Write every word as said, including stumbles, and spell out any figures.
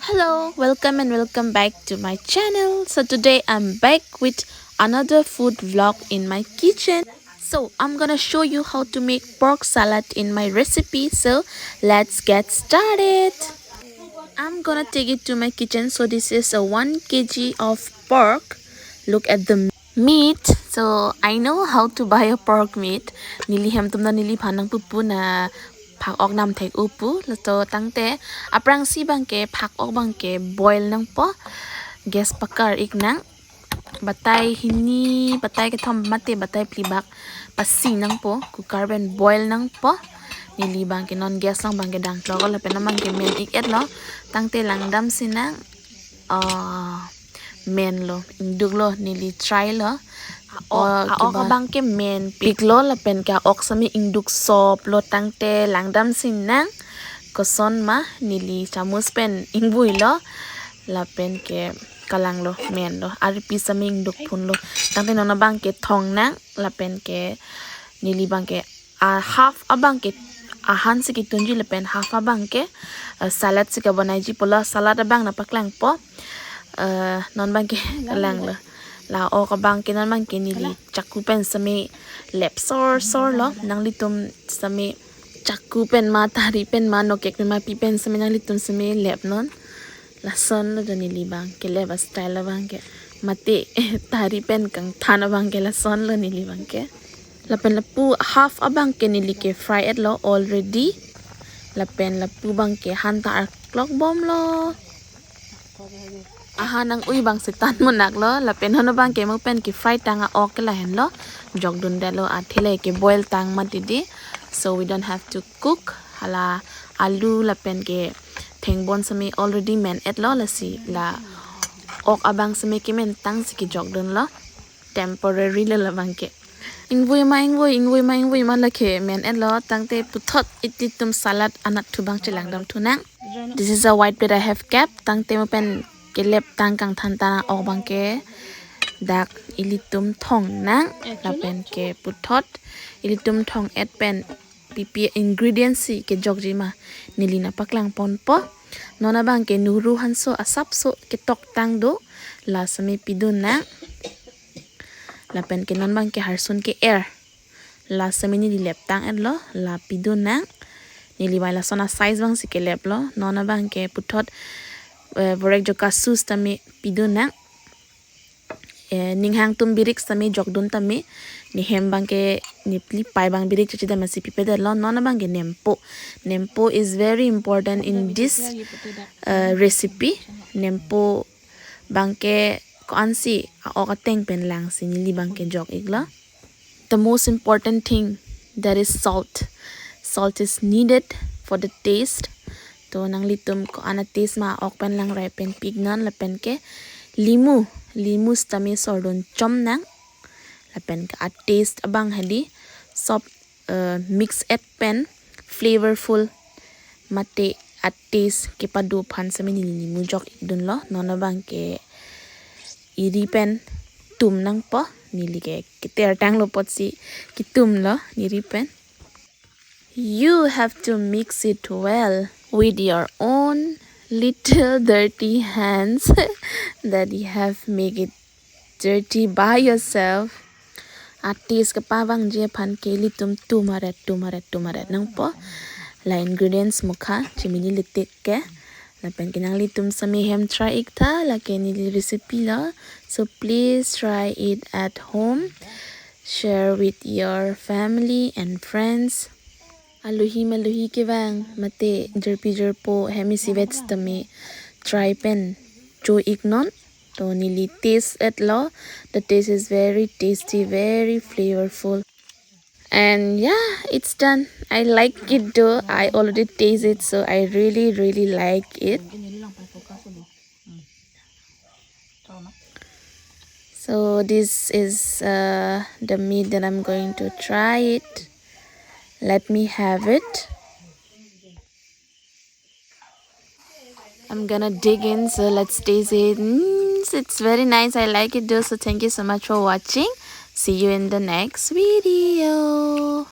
Hello, welcome and welcome back to my channel. So today I'm back with another food vlog in my kitchen. So I'm gonna show you how to make pork salad in my recipe. So let's get started. I'm gonna take it to my kitchen. So this is a one K G of pork. Look at the meat. So I know how to buy a pork meat. Neli hem atum ta neliphan nangpupu na phak ok nam thek-o pu. Laso tangte aphrangsi abangke phak ok abangke boil nangpo. Gas pakar-ik nang. Batai hini, batai kethom mate batai phli bak pasi nangpo. Cooker pen boil nangpo. Neli abangke non gas along abangke dang tlo ko lapen abangke men-ik-et lo. Tangte langdamsi nang. Ah, men lo, ingduk lo, neli try lo. A-ok, o, a-ok kiba abangke men pik lo lapen ke a-ok sami ingduk sop lo tangte langdamsi nang. Koson ma neli chamus pen ingvui lo. Lapen ke kalang lo, men lo. Aripi sami ingduk phun lo. Tangte non abangke thong nang. Lapen ke neli abangke a half abangke ahan si ketunji lapen half abangke, eh, salad si kebonaiji pulo, salad abang nangpaklangpo. Eh, non abangke kalang lo. La ok abangke non abangke neli chaku pen sami lep sor sor lo. Nanglitum sami chaku pen ma, tari pen ma, nokek pen ma, pi pen sami nanglitum sami lep non. Lason lo do neli abangke lep a-style abangke. Mate tari pen kangthan abangke lason lo neli abangke. Lapen lapu half abangke neli ke fry-et lo already. Lapen lapu abangke han ta arklok bom lo. Ahan nang-ui abang setan munak lo. Lapen hono abangke mo pen ke fry tang a-ok ke lahenlo. Jokdundet lo, athe le ke boil tang mati di. So we don't have to cook. Hala alu lapen ke thengbon sami already men-et lo, lasi la ok abang sami kemen tang si kejokdun lo. Temporary lo labangke. Ingvui ma ingvui, ingvui ma ingvui ma lake men-et lo, tangte puthot ilitum salad anat thu abang chelangdam thu nang. This is a white bread I have kept, tangte mo pen kelep tang kangthan ta ok abangke dak ilitum thong nang, lapen ke puthot ilitum thong-et pen pipi ingredients si kejokji ma neli nangpaklang ponpo. Non abangke nuru hanso asapso ketoktang do, la sami pidun nang. Lapen ke non abangke harsun ke-er, la sami neli lep tang-et lo, la pidun nang. Neli abang lason a-size abang si kelep lo. Non abangke puthot, eh, vorek joka sus tame pidun nang. Eh, ning hang atum birik sami jokdun tame, ne hem abangke ne phli pai abang birik chechedam asi pipedet lo. Non abangke nempo. Nempo is very important in this, uh, recipe. Nempo abangke ko-ansi a-ok ateng pen lang si neli abangke jok-ik lo. The most important thing, that is salt. Salt is needed for the taste. To nanglitum ko-an a-taste ma ok pen lang rai pen pik non lapen ke limu, limu sitame sordun chom nang. Lapen ke a-taste abang hadi sop, eh, mix-et pen flavorful mate a-taste kepado aphan sami neli limu jok-ikdun lo. Non abangke iri pen tum nangpo, neli ke keter tanglo apotsi ketum lo iri pen. You have to mix it well with your own little dirty hands that you have make it dirty by yourself. A-taste kepavangji aphan ke ilitum tum aret, tum aret, tum aret nangpo. La ingredients mukha chimini litik ke. Lapen ke nanglitum sami hem try-ik tha, lake neli recipe lo. So please try it at home. Share with your family and friends. Alohi malohi kevang mate jirpi jirpo hem isivet sitame try pen cho-ik non. To neli taste-et lo. The taste is very tasty, very flavorful. And yeah, it's done. I like it though. I already taste it, so I really, really like it. So this is, uh, the meat that I'm going to try it. Let me have it. I'm gonna dig in, so let's taste it. Mm, it's very nice. I like it though. So thank you so much for watching. See you in the next video.